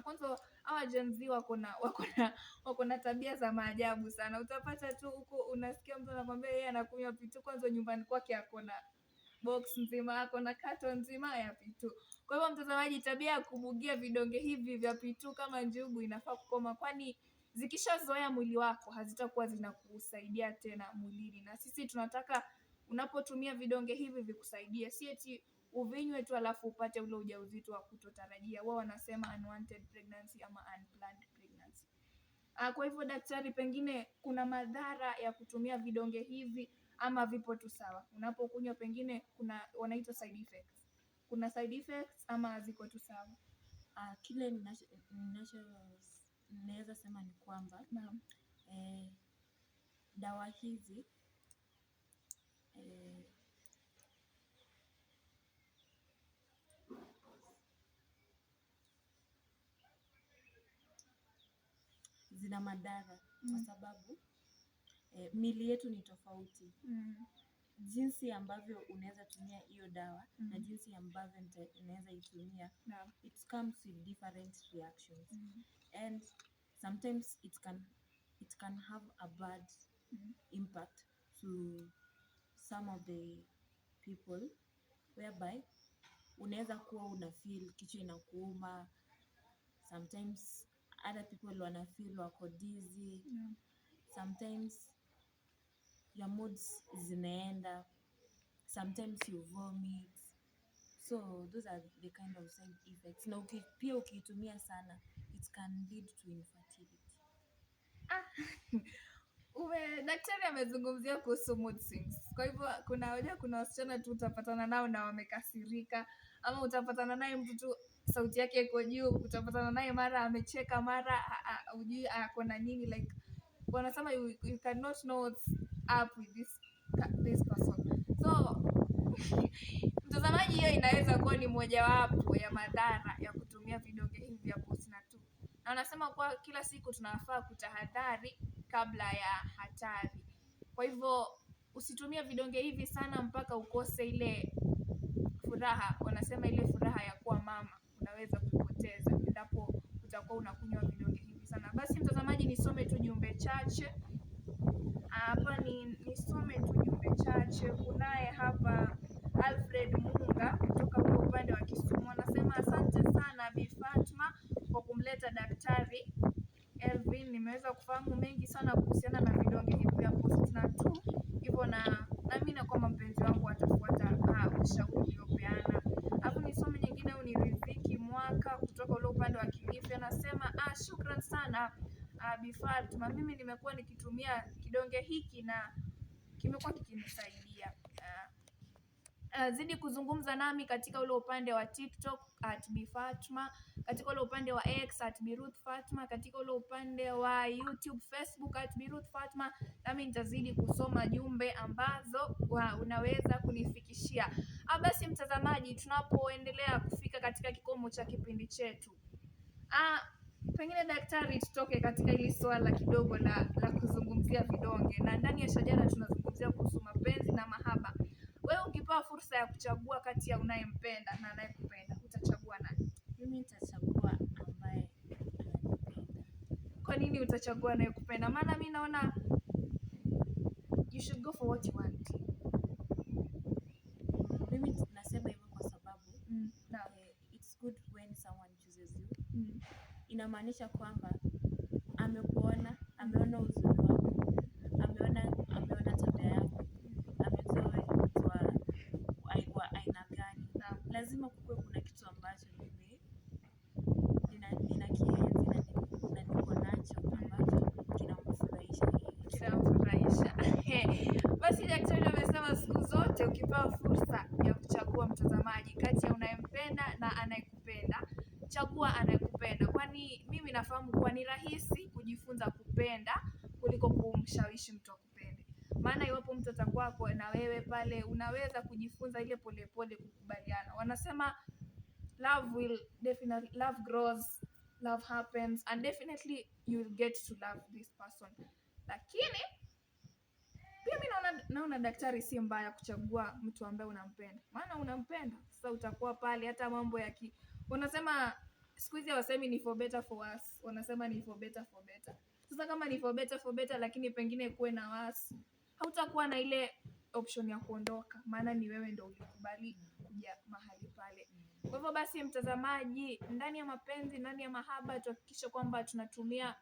Kwanza hawa Gen Z wako na tabia za maajabu sana. Utapata tu huko unasikia mtu anakwambia yeye anakunywa P2, kwanza nyumbani kwake ako na box nzima, ako na carton nzima ya P2. Kwa hivyo mtazamaji, tabia ya kubugia vidonge hivi vya P2 kama njugu inafaa kukoma, kwani zikishazoea mwili wako hazitakuwa zinakusaidia tena mwilini. Na sisi tunataka unapotumia vidonge hivi vikusaidie, si eti uvinywe tu alafu upate ule ujauzito wa kutotarajia. Wao wanasema unwanted pregnancy ama unplanned pregnancy. Kwa hivyo daktari, pengine kuna madhara ya kutumia vidonge hivi ama vipo tu sawa? Unapokunywa pengine kuna wanaitwa side effects. Kuna side effects ama ziko tu sawa? Kile ninacho naweza sema ni kwamba dawa hizi zina madhara kwa sababu miili yetu ni tofauti. Jinsi ambavyo unaweza tumia hiyo dawa na jinsi ambavyo naweza itumia, it comes with different reactions and sometimes it can have a bad impact to some of the people, whereby unaweza kuwa una feel kichwa inakuuma, sometimes other people wana feel wako dizzy, sometimes your moods zinaenda, sometimes you vomit. So those are the kind of side effects. Na pia ukiitumia sana, it can lead to infertility. Ah, daktari amezungumzia kuhusu mood swings. Kwa hivyo kuna hoja, kuna wasichana tu utapatana nao na wamekasirika, ama utapatana naye mtu tu sauti yake iko juu, utapatana naye mara amecheka, mara hujui ako na nini, like wanasema you cannot know what's up with this person. So mtazamaji, hiyo inaweza kuwa ni mojawapo ya madhara ya kutumia vidonge hivi vya Postinor 2. Na wanasema kuwa kila siku tunafaa kutahadhari kabla ya hatari. Kwa hivyo usitumie vidonge hivi sana mpaka ukose ile furaha. Wanasema ile furaha ya kuwa mama unaweza kuipoteza endapo utakuwa unakunywa vidonge hivi sana. Basi mtazamaji, nisome tu jumbe chache hapa, ni nisome tu jumbe chache. Kunaye hapa Alfred Munga kutoka kwa upande wa Kisumu anasema asante sana Bi Fatma kwa kumleta Daktari Elvin. Nimeweza kufahamu mengi sana kuhusiana na vidonge hivi vya Postinor 2, hivyo na naamini kwamba mpenzi wangu atafuata ushauri uliopeana. Alafu nisome nyingine, huyu ni Riziki Mwaka kutoka ule upande wa Kilifi anasema shukran sana Bi Fatma, mimi nimekuwa nikitumia kidonge hiki na kimekuwa kikinisaidia. Zidi kuzungumza nami katika ule upande wa TikTok @BiFatma, katika ule upande wa X @BiRuthFatma, katika ule upande wa YouTube, Facebook @BiRuthFatma, nami nitazidi kusoma jumbe ambazo unaweza kunifikishia. Basi mtazamaji, tunapoendelea kufika katika kikomo cha kipindi chetu, pengine daktari, tutoke katika hili swala kidogo la kuzungumzia vidonge, na ndani ya Shajara tunazungumzia kuhusu mapenzi na mahaba. Wewe ukipewa fursa ya kuchagua kati ya unayempenda na anayekupenda, utachagua nani? Mimi nitachagua ambaye ananipenda. Kwa nini utachagua anayekupenda? Maana mi naona you should go for what you want. Mimi nasema hivyo kwa sababu it's good when someone chooses you. Inamaanisha kwamba amekuona, ameona uzuri wako, ameona tabia yako, amejua wewe ni mtu wa aina gani. Lazima kukuwe kuna kitu ambacho mimi ninakienzi na niko nacho ambacho kinamfurahisha yeye. Kinamfurahisha. Basi daktari amesema siku zote ukipewa fursa ya kuchagua, mtazamaji, kati ya unayempenda na anayekupenda, chagua anayekupenda, kwani mimi nafahamu kuwa ni rahisi kujifunza kupenda kuliko kumshawishi mtu akupende. Maana iwapo mtu atakuwa na wewe pale, unaweza kujifunza ile polepole kukubaliana. Wanasema love will definitely, love grows, love happens and definitely you will get to love this person. Lakini pia mi naona daktari, si mbaya kuchagua mtu ambaye unampenda, maana unampenda sasa, utakuwa pale hata mambo ya ki unasema Siku hizi hawasemi ni for better for worse, wanasema ni for better for better. Sasa kama ni for better for better, lakini pengine kuwe na worse, hautakuwa na ile option ya kuondoka, maana ni wewe ndo ulikubali kuja mahali pale. Kwa hivyo basi, mtazamaji, ndani ya mapenzi, ndani ya mahaba, tuhakikishe kwamba tunatumia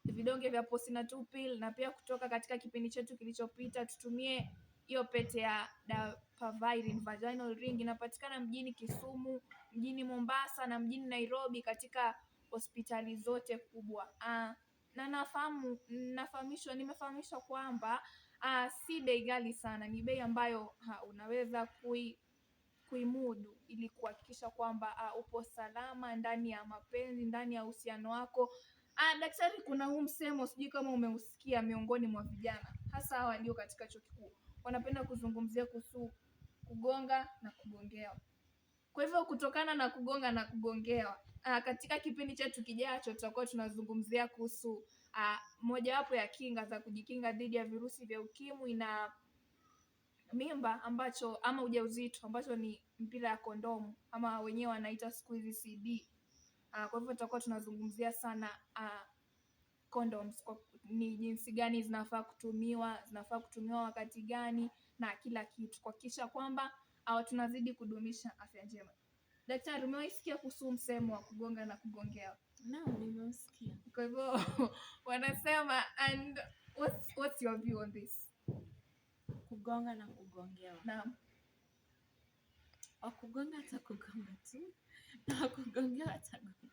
vidonge vya Posinatu pill, na pia kutoka katika kipindi chetu kilichopita tutumie hiyo pete ya Dapivirine vaginal ring. Inapatikana mjini Kisumu, mjini Mombasa na mjini Nairobi katika hospitali zote kubwa. Na nafahamu nafahamishwa nimefahamishwa kwamba si bei ghali sana, ni bei ambayo unaweza kuimudu ili kuhakikisha kwamba upo salama ndani ya mapenzi, ndani ya uhusiano wako. Daktari, kuna huu msemo, sijui kama umeusikia miongoni mwa vijana, hasa walio katika chuo kikuu, wanapenda kuzungumzia kuhusu kugonga na kugongewa. Kwa hivyo kutokana na kugonga na kugongewa, katika kipindi chetu kijacho tutakuwa tunazungumzia kuhusu mojawapo ya kinga za kujikinga dhidi ya virusi vya ukimwi na mimba ambacho ama ujauzito ambacho ni mpira ya kondomu ama wenyewe wanaita siku hizi CD. Kwa hivyo tutakuwa tunazungumzia sana condoms ni jinsi gani zinafaa kutumiwa wakati gani na kila kitu kuhakikisha kwamba tunazidi kudumisha afya njema. Daktari, umewahi sikia kuhusu msemo wa kugonga na kugongewa? Naam, nimeusikia. Kwa hivyo wanasema, and what's your view on this? Kugonga na kugongewa. Naam. Wakugonga atakugonga tu na wakugongewa atagongewa.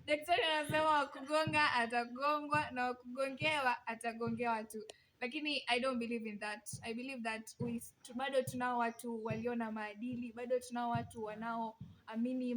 Daktari anasema wakugonga atagongwa na wakugongewa atagongewa tu, lakini I don't believe in that. I believe that bado tunao watu walio na maadili, bado tunao watu wanaoamini.